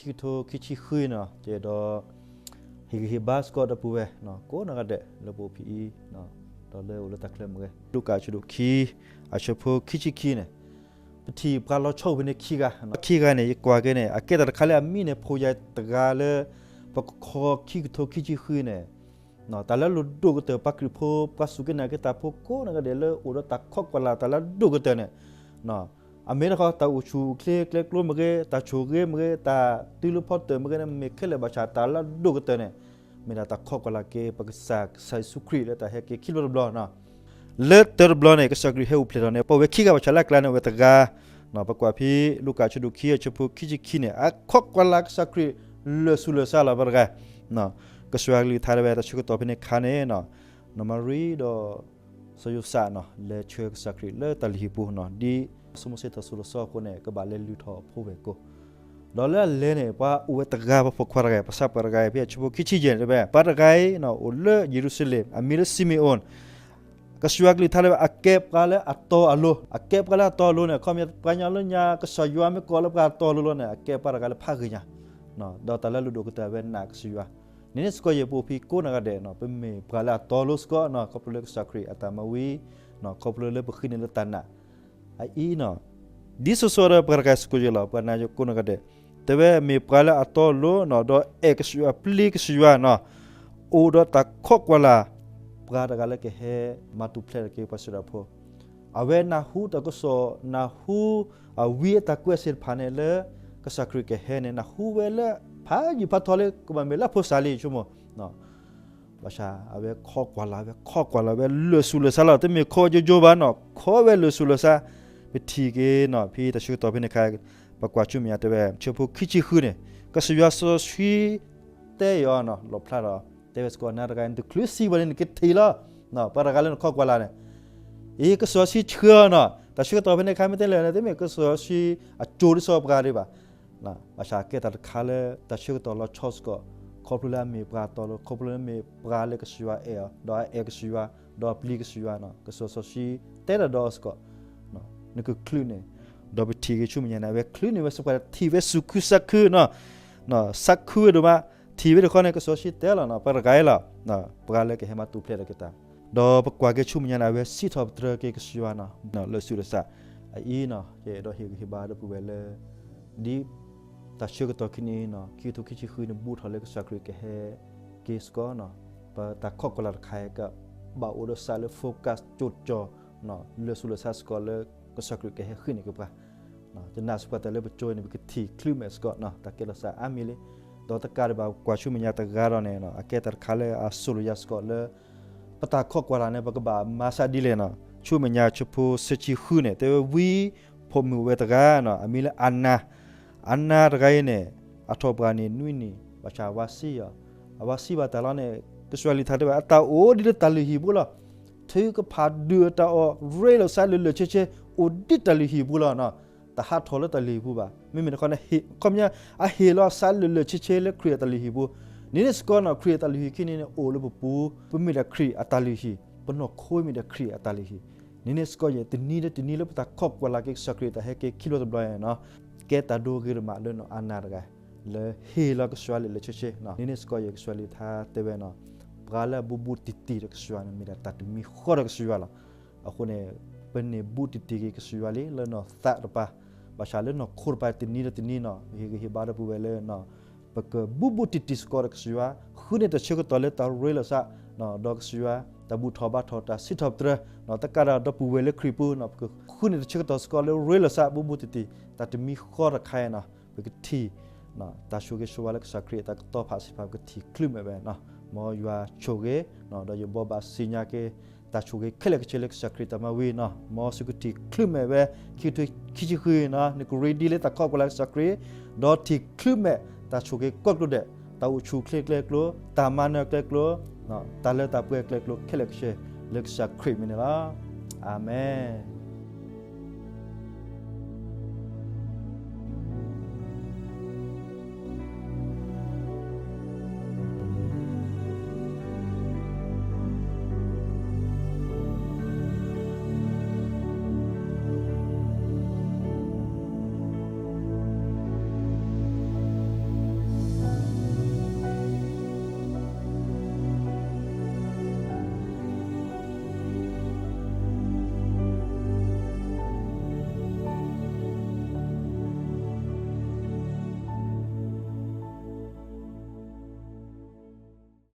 ခံကထိခံဆံဃုန့ၣ် ယအဲၣ်ဒိး ဟ့ၣ်ဂံၢ်ဟ့ၣ်ဘါစ့ၢ်ကီးဒီပုၢ်ဝဲၢ် ကိးဂၤဒဲးလၢပအိၣ်ဖဲအံၤ ဒီးလၢအိၣ်လၢတၢ်ချၢမ့ၢ်ဂ့ၤ, လူၤကၣ်အဆၢဒိၣ်ခံ အဆၢဖိခံဆံခံန့ၣ် ပထံၣ်ပှၤလီၤဆီအိၣ်ဖဲန့ၣ်ခံဂၤ, ခံဂၤန့ၣ် ယကွၢ်က့ၤန့ၣ် အကဲတၢ်တခါလၢအမံန့ၣ် ဖိယာ်တဂၤလၢ ပကခီခံကထိခံဆံဃုန့ၣ် တၢ်လၢအဒိၣ်ကတၢၢ် ပှၤခရံာ်ဖိ ပှၤစူၢ်က့ၤနာ်က့ၤတၢ်ဖိကိးဂၤဒဲးလၢအိၣ်ဒီးတၢ်ခိးကွၢ်လၢ် တၢ်လၢအဒိၣ်ကတၢၢ်န့ၣ် အမ့ၢ်တခီ တၢ်အိၣ်ဆူၣ်အိၣ်ချ့ကျဲကျိမ့ၢ်ဂ့ၤ, တၢ်ဆိၣ်ဂ့ၤမ့ၢ်ဂ့ၤ, တၢ်တုၤလၢဖီတၢၣ်မ့ၢ်ဂ့ၤန့ၣ် မ့ၢ်ခဲလၢာ်ဘၣ်ဆၣ် တၢ်လၢအဒိၣ်ကတၢၢ်န့ၣ် မ့ၢ်ဒၣ်တၢ်ခိးကွၢ်လၢ်က့ၤ ပကစၢ်ကစၢ်ယ့ၣ်ၡူးခရံာ်လၢတၢ်ဟဲက့ၤခံဘျီတဘျီန့ၣ် လၢတၢတဘျီန့ၣ် ကစၢ်ခရံာ်ဟဲအိၣ်ဖျဲၣ်ထီၣ်န့ၣ် ပဝဲခံဂၤဘၣ်ဆၣ်လၢအကျါန့ၣ် အဝဲတဂၤ ပကွၢ်ဖဲ လူၤကၣ်အဆၢဒိၣ်ခံ အဆၢဖိခံဆံခံန့ၣ် အခိးကွၢ်လၢ်ကစၢ်ခရံာ် လၢာ်ဆူၣ်လၢာ်ဆါလီၤ ပှၤတဂၤ ကစၢ်ယွၤကလုၢ်ကထါတဲဝဲ တၢ်ဆၢကတီၢ်ဖဲန့ၣ်အခါန့ၣ် နီၢ်မၤရံဒီး စီၤယိၤသးန့ၣ် လဲၤဆှၢကစၢ်ခရံာ်လၢတၢ်လုၢ်ဟံၣ်ပူၤန့ၣ် ဒ်စီၤမိၤၡ့တၢ်သိၣ်တၢ်သီအဃိန့ၣ် ကဘၣ်လဲၤလုၢ်ထီၣ်အဖိဝဲၢ်ကိာ် ဒီးလၢအလဲၤန့ၣ် ပှၤအိၣ်ဝဲတဂၤ ပှၤပိာ်ခွါတဂၤ ပှၤသးပှၢ်တဂၤ ဖဲအဆၢဖိခံဆံယဲၢ်န့ၣ်တဲဝဲ ပှၤတဂၤအံၤန့ၣ် အိၣ်လၢယရူၤၡလ့ၣ် အမံၤလၢစံမ့ၣ်အိၣ် ကစၢ်ယွၤကလုၢ်ကထါတဲဝဲ အကဲပှၤလၢအတီအလိၤ, အကဲပှၤလၢအတီအလိၤန့ၣ် အခီပညီ ပှၤကညီလၢညါ ကစၢ်ယွၤမ့ၢ်ကိးလၢပှၤအတီအလိၤလီၤန့ၣ် အကဲပှၤတဂၤလၢဖးဂ့ၤညါ ဒီးတၢ်လၢအဒိၣ်ကတၢၢ်ဝဲနာ်ကစၢ်ယွၤ, န့ၣ်န့ၣ်စ့ၢ်ကီး ယပအိၣ်ဖဲကိးဂၤဒဲးန့ၣ် ပမ့ၢ်ပှၤလၢအတီအလိၤစ့ၢ်ကီးန့ၣ် ခီဖျိလၢကစၢ်ခရံာ်အတၢ်မၤဝံၤန့ၣ် ခီဖျိလၢပဃ့န့ၢ်လၢတၢ်နာ် အအံၤန့ၣ် ဒ်သိးသိးဒီးပှၤတဂၤစ့ၢ်ကီးယဲၢ်လီၤ ပှၤနာ်ယကိးဂၤဒဲး တဲဝဲမ့ၢ်ပှၤလၢအတီအလိၤန့ၣ် ဒီးအဲၣ်ကစၢ်ယွၤ ပျံၤကစၢ်ယွၤန့ၣ် အိၣ်ဒီးတၢ်ခိးကွၢ်လၢ် ပှၤတဂၤလၢကဟဲမၤတူၢ်ဖျဲးထီၣ်က့ၤပှၤစံးဒၣ်ဖိ အဝဲနၢ်ဟူတၢ်ကစီၣ် နၢ်ဟူ အဝံအတၢ်ကွဲးစ့ၢ်တဖၣ်န့ၣ်လၢ ကစၢ်ခရံာ်ကဟဲန့ၣ် နၢ်ဟူဝဲလၢ ဖးယံာ်ဖးထီလၢ ကဘၣ်မ့ၢ်လၢဖိစၢ်လံ ဆိကမိၣ် ဘၣ်ဆၣ် အဝဲခိးကွၢ်လၢ်ဝဲ ခိးကွၢ်လၢ်ဝဲလၢာ်ဆူၣ်လၢာ်ဆါလီၤ တမ့ၢ်ခိးဝဲယိယိဘၣ်န့ၣ် ခိးဝဲလၢာ်ဆူၣ်လၢာ်ဆါ ပထံၣ်က့ၤန့ၣ် ဖဲတၢ်ဆၢကတီၢ်ဖဲန့ၣ်အခါ ပကွၢ်ဆူမဲာ်ညါတဲဝဲ ဆၢဖိခံဆံဃုန့ၣ် ကစၢ်ယွၤစီဆှံ တဲအီၤန့ၣ် လီၣ်ဖျါဒီး တဲဝဲစ့ၢ်ကီး နၤတဂၤ နတချုးစံးဘၣ်န့ၣ် နကထံၣ်လီၤ ပှၤတဂၤလၢနခိးကွၢ်လၢ်န့ၣ် အံၤ ကစၢ်ယွၤစီဆှံဆှၢအီၤန့ၣ် တၢ်ဆၢကတီၢ်ဖဲန့ၣ်အခါ မ့ၢ်တဲလဲၣ်န့ၣ် တမ့ၢ်ကစၢ်ယွၤစီဆှံအစိၤဒ်သိးပှၤဒံးဘၣ် ဘၣ်ဆၣ်ကဲတၢ်တခါလၢ တၢ်ဆၢကတီၢ်လီၤဆီစ့ၢ်ကီး ခီဖျိလၢအမ့ၢ်ပှၤအတီအလိၤ ခီဖျိလၢအမ့ၢ်ပှၤလၢကစၢ်ယွၤအဲၣ်အီၤ ဒီးအအဲၣ်ကစၢ်ယွၤ ဒီးအပျံၤကစၢ်ယွၤန့ၣ် ကစၢ်ယွၤစီဆှံ တဲတၢ်ဒီးအီၤစ့ၢ်ကီး နကချုးန့ၣ် ဒီးပထံၣ်က့ၤဆူမဲာ်ညါန့ၣ် အဝဲချုးန့ၢ်ဝဲစ့ၢ်ကီး ထံၣ်ဝဲစူၢ်ခုစၢ်ခုန့ၣ် စၢ်ခုဝဲဒိၣ်မး ထံၣ်ဝဲတခီန့ၣ် ကစၢ်စီဆှံတဲလီၤန့ၣ် ပှၤတဂၤအံၤလီၤ ပှၤလၢကဟဲမၤတူၢ်ဖျဲးထီၣ်က့ၤတၢ် ဒီးပကွၢ်က့ၤဆူမဲာ်ညါန့ၣ် အဝဲစံးထီၣ်ပတြၢၤက့ၤကစၢ်ယွၤန့ၣ် လၢာ်ဆူၣ်လၢာ်ဆါ အအံၤန့ၣ် ယအဲၣ်ဒိးဟ့ၣ်ဂံၢ်ဟ့ၣ်ဘါဒီပုၢ်ဝဲၢ်လၢ ဒ်တၢ်ဆၢကတီၢ်ခဲအံၤန့ၣ် ခံကထိခံဆံဃုန့ၣ် ဘူးထီၣ်လၢကစၢ်ခရံာ်ကဟဲက့ၤစ့ၢ်ကီးန့ၣ် ပတၢ်ခိးကွၢ်လၢ်တခါအံၤ ကဘၣ်အိၣ်ဒီးစးလၢ focus ကၠိကၠီ လၢာ်ဆူၣ်လၢာ်ဆါစ့ၢ်ကီးလၢ ကစၢ်ခရံာ်ကဟဲဃ့န့ၢ်က့ၤပှၤ ယနာ်စ့ၢ်ကီးတၢ်လၢပကၠိန့ၣ် ပကထံၣ်ချုးမဲာ်စ့ၢ်ကီး တၢ်ကဲထီၣ်စးအါမံၤလံ ဒီးတကးဒံးဘၣ်ကွၢ်ဆူမဲာ်ညါတဂၤဒီးန့ၣ် အကဲတၢ်တခါလၢအစိၢ်လိာ်ယၤစ့ၢ်ကီးလၢ ပတၢ်ခိးကွၢ်လၢ်န့ၣ် ပကဘၣ်မၤစးဒ်လဲၣ်န့ၣ် ဆူမဲာ်ညါဆၢဖိဆံဆံဃုန့ၣ် တဲဝဲဝံ ဖိမုၣ်ဝဲတဂၤန့ၣ် အမံၤလၢအၤနၤ အၤနၤတဂၤအံၤန့ၣ် အထီၣ်ပှၢ်န့ၣ်နွံနံၣ် ဘၣ်ဆၣ်အဝၤဆံးအီၤ အဝၤဆံးဘၣ်တၢ်လီၤန့ၣ် ကစၢ်ယွၤကလုၢ်ကထါတဲဝဲ အတၢ်အိၣ်ဒ်လၢတၢ်လုၢ်ဟံၣ်ပူၤလီၤ ထုကဖၣ်ဒုးအတၢ်အီၣ် ရ့လိာ်စးလၢာ်လၢာ်ဆ့ဆ့ အိၣ်ဒ်တၢ်လုၢ်ဟံၣ်ပူၤလီၤန့ၣ် တဟးထီၣ်လၢတၢ်လုၢ်ဟံၣ်ပူၤဘၣ် မ့မ့ၢ်တခီန့ၣ် ခီပညီ အဟ့ၣ်လီၤစးလၢာ်လၢာ်ဆ့ဆ့လၢခရံာ်အတၢ်လုၢ်ဟံၣ်ပူၤ န့ၣ်န့ၣ်စ့ၢ်ကီးန့ၣ် ခရံာ်အတၢ်လုၢ်ဟံၣ်ခံန့ၣ်န့ၣ် အိၣ်လၢပပူၤ ပမ့ၢ်ဒၣ်ခရံာ်အတၢ်လုၢ်ဟံၣ် ပနီၢ်ခိမ့ၢ်ဒၣ်ခရံာ်အတၢ်လုၢ်ဟံၣ် န့ၣ်န့ၣ်စ့ၢ်ကီးယဲၢ် တနံၤလၢတနံၤလၢပတၢ်ခိးကွၢ်လၢ်က့ၤကစၢ်ခရံာ်တၢ်ဟဲက့ၤခံဘျီတဘျီန့ၣ် ကဲတၢ်ဒိဂ့ၤဒိၣ်မးလၢနီၢ်အၤနၤတဂၤ လၢဟ့ၣ်လီၤကစၢ်ယွၤလၢာ်လၢာ်ဆ့ဆ့ န့ၣ်န့ၣ်စ့ၢ်ကီးယဲၢ် ကစၢ်ယွၤကလုၢ်ကထါတဲဝဲန့ၣ် ပှၤလၢအဘူးဘူးတံၢ်တံၢ်ဒီးကစၢ်ယွၤန့ၣ် မ့ၢ်ဒၣ်တၢ်တမံၤဃီဒီးကစၢ်ယွၤလီၤ. အဃိန့ၣ် ပန့ၢ်ဘူးတံၢ်တံၢ်က့ၤကစၢ်ယွၤလံ လၢနီၢ်သးတပၤ ဘၣ်ဆၣ်လၢနီၢ်ခိတပၤ တနံၤဒီးတနံၤန့ၣ် ဟ့ၣ်ဂံၢ်ဟ့ၣ်ဘါဒီပုၢ်ဝဲၢ်လၢ ပကဘူးဘူးတံၢ်တံၢ်စ့ၢ်ကီးဒီးကစၢ်ယွၤ ဃုန့ၢ်တၢ်ဆၢကတီၢ်လၢတၢ်ရ့လိာ်သး ဒီးကစၢ်ယွၤ တၢ်ဘူၣ်ထီၣ်ဘါထီၣ် တၢ်စံးထီၣ်ပတြၢၤ တကးဒံးဒီပုၢ်ဝဲၢ်လၢခရံာ်ပူၤန့ၣ် ပကဃုန့ၢ်တၢ်ဆၢကတီၢ်စ့ၢ်ကီးလၢရ့လိာ်သး ဘူးဘူးတံၢ်တံၢ် တၢ်တမံၤဃီတခါအံၤန့ၣ် ပကထံၣ် တၢ်ဆိၣ်ဂ့ၤဆိၣ်ဝါလၢကစၢ်ခရံာ်အတၢ်ကတီၤဖးစံးဖး ပကထံၣ်ချုးမဲာ်ဝဲန့ၣ် မ်ယွၤဆိၣ်ဂ့ၤ ဒီးယဘိးဘၣ်စံညါက့ၤ တၢ်ဆိၣ်ဂ့ၤခဲလၢာ်ခဲဆ့လၢကစၢ်ခရံာ်တၢ်မၤဝံၤန့ၣ် မ်သုကထံၣ်ချုးမဲာ်ဝဲ ခံကထိခံဆံဃုန့ၣ် နကရ့ဒံးလၢတၢ်ခိးကွၢ်လၢ်ကစၢ်ခရံာ် ဒီးထံၣ်ချုးမဲာ် တၢ်ဆိၣ်ဂ့ၤကိးကျိၤဒဲး တၢ်အိၣ်ဆူၣ်အိၣ်ချ့ကျဲကျိၤ တၢ်မၤနၢၤကျဲကျိၤ တၢ်လၢတၢ်ပှဲၤကျဲကျိၤခဲလၢာ်ခဲဆ့ လၢကစၢ်ခရံာ်မံၤန့ၣ်လီၤ. အၤမ့ၣ်.